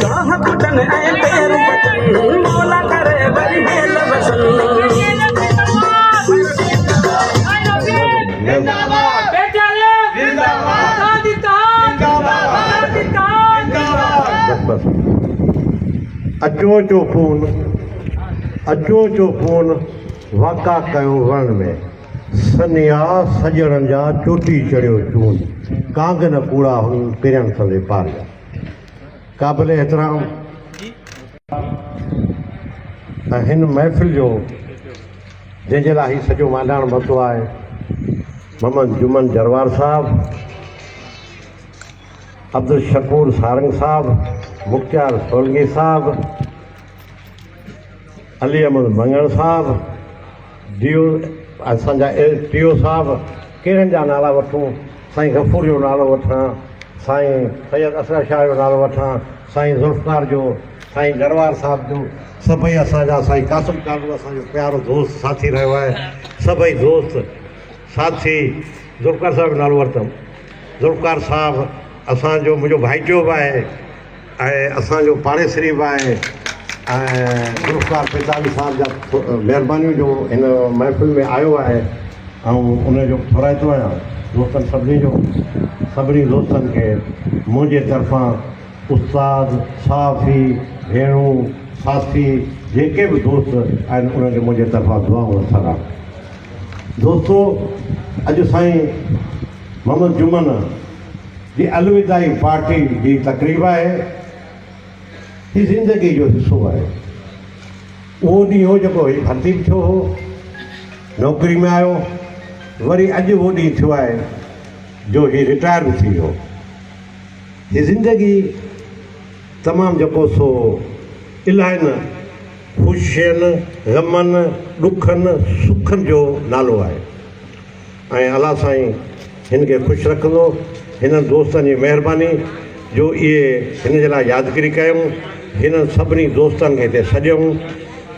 گاهه ڪٽن ۽ پير پٽن، مولا ڪري وري ميل وسن. اچو اچو پون، اچو اچو پون، واڪا ڪيو وڻن ۾. سنيا سڄڻن جا چوٽي چڙهيو چون، ڪانگ نه ڪوڙا هن پرين سندي پار جا. قابل احترام ۽ هن محفل جو جنهن جي لاء هي سڄو مانڊاڻ متو آهي محمد جمن جروار صاحب، عبدالشڪور سارنگ صاحب، مختيار سولنگي صاحب، علي احمد مڱڻ صاحب، ڊي او اسان جا ايس ڊي او صاحب ڪهڙن جا نالا وٺون سائين غفور جو نالو وٺان سائين سيد اصغر شاهه جو نالو وٺان سائين ذوالفقار جو سائين جروار صاحب جو سڀئي اسان جا سائين قاسم ڪالو اسان جو پيارو دوست ساٿي رهيو آهي سڀئي دوست ساٿي ذوالفقار صاحب جو نالو ورتم ذوالفقار صاحب اسان جو منهنجو ڀائٽيو به آهي ۽ اسان جو پاڙيسري به آهي ۽ ذوالفقار پيتاوي صاحب جا مهربانيون جو هن محفل ۾ آيو آهي آئون ان جو ٿورائتو آهيان دوستن سڀني جو سڀني دوستن کي منهنجي طرفان استاد صحافي ڀيڻون ساٿي جيڪي به دوست آهن انهن کي منهنجي طرفان دعائون سلام دوستو اڄ سائين محمد جمن جي الوداعي پارٽي جي تقريب آهي. هي زندگي جو حصو آهي. اهو ڏينهن هو جيڪو هي ڀرتي به ٿيو هو، نوڪري ۾ آيو، وري اڄ اهو ڏينهن ٿيو آهي جو هي رٽائر به ٿي ويو. هي زندگي تمام جيڪو سو الاهي نه خوشين، غمن، ڏکن، سکن جو نالو آهي. ۽ الله سائين هن کي خوش رکندو. هنن دوستن جي مهرباني جو اهي هن جي لاء يادگيري ڪيائون. هنن سڀني دوستن کي هتي سڏيائون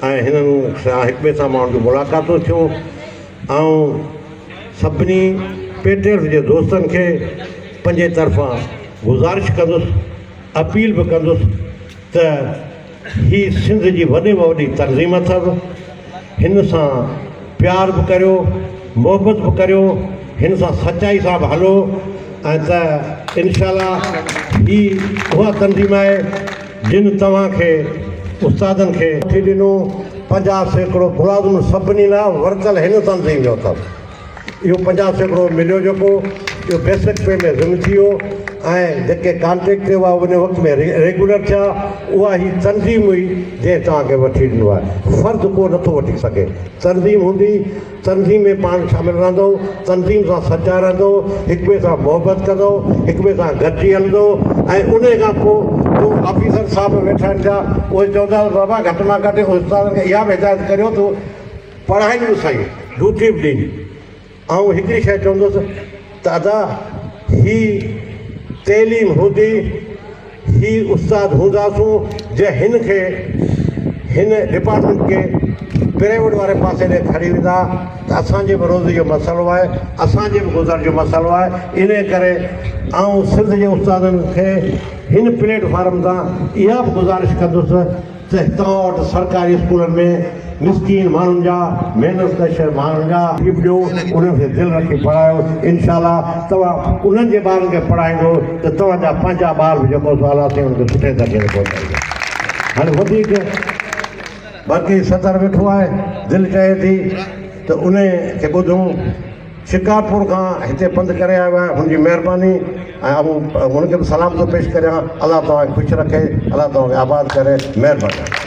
۽ هنن سان هڪ ٻئي سان ماڻهن جون ملاقاتون ٿيون. آئون سڀني پيٽرز جي دوستن کي پنهنجي طرفان گذارش ڪندس، اپيل به ڪندس ته هي سنڌ جي وڏي ۾ وڏي تنظيم اٿس، هن سان پيار به ڪريو، محبت به ڪريو، هن سان سچائي سان به هلو ۽ ته انشاء الله هي اها تنظيم آهي جن توهان کي استادن کي وٺي ڏنو، 50% ملازم سڀني لاء ورتل هن تنظيم جو اٿس. اهو 50% مليو جيڪو اهو بيسڪ پي ۾ ضم ٿي ويو ۽ جيڪي ڪانٽريڪٽ تي هئا ان وقت ۾ ريگيولر ٿيا اها هي تنظيم هئي جنهن توهان کي وٺي ڏنو آهي فرد ڪو نٿو وٺي سگهي تنظيم هوندي تنظيم ۾ پاڻ شامل رهندو تنظيم سان سچا رهندو هڪ ٻئي سان محبت ڪندو هڪ ٻئي سان گڏجي هلندو ۽ ان کان پوء جو آفيسر صاحب ويٺا آهن پيا اهي چوندا بابا گهٽ مان گهٽ استادن کي اها به هدايت ڪريو ته پڙهائين به سهي، ڊيوٽي به ڏين. آئون هڪڙي شيء چوندس ته ادا هي تعليم هوندي، هي استاد هونداسون جي هن کي هن ڊپارٽمينٽ کي پرائيويٽ واري پاسي ڏي کڻي ويندا ته اسان جي به روزي جو مسئلو آهي، اسان جي به گذر جو مسئلو آهي، انهي ڪري آئون سنڌ جي استادن کي هن پليٽ فارم تان اها به گذارش ڪندس ته توهان وٽ سرڪاري اسڪولن ۾ مسڪين ماڻهن جا محنت ڪش ماڻهن جا به ڏيو انهن کي دل رکي پڙهايو انشاء الله توهان انهن جي ٻارن کي پڙهائيندو ته توهان جا پنهنجا ٻار به جيڪو سو الله سائين انهن کي سٺي درجي تي پهچائيندو هاڻي وڌيڪ باقي صدر ويٺو آهي دل چئي ٿي ته ان کي ٻڌون شڪارپور کان هتي پنڌ ڪري آيو آهي هن جي مهرباني ۽ آئون هن کي به سلام ٿو پيش ڪريان الله توهان کي خوش رکي الله توهان کي آباد ڪري مهرباني.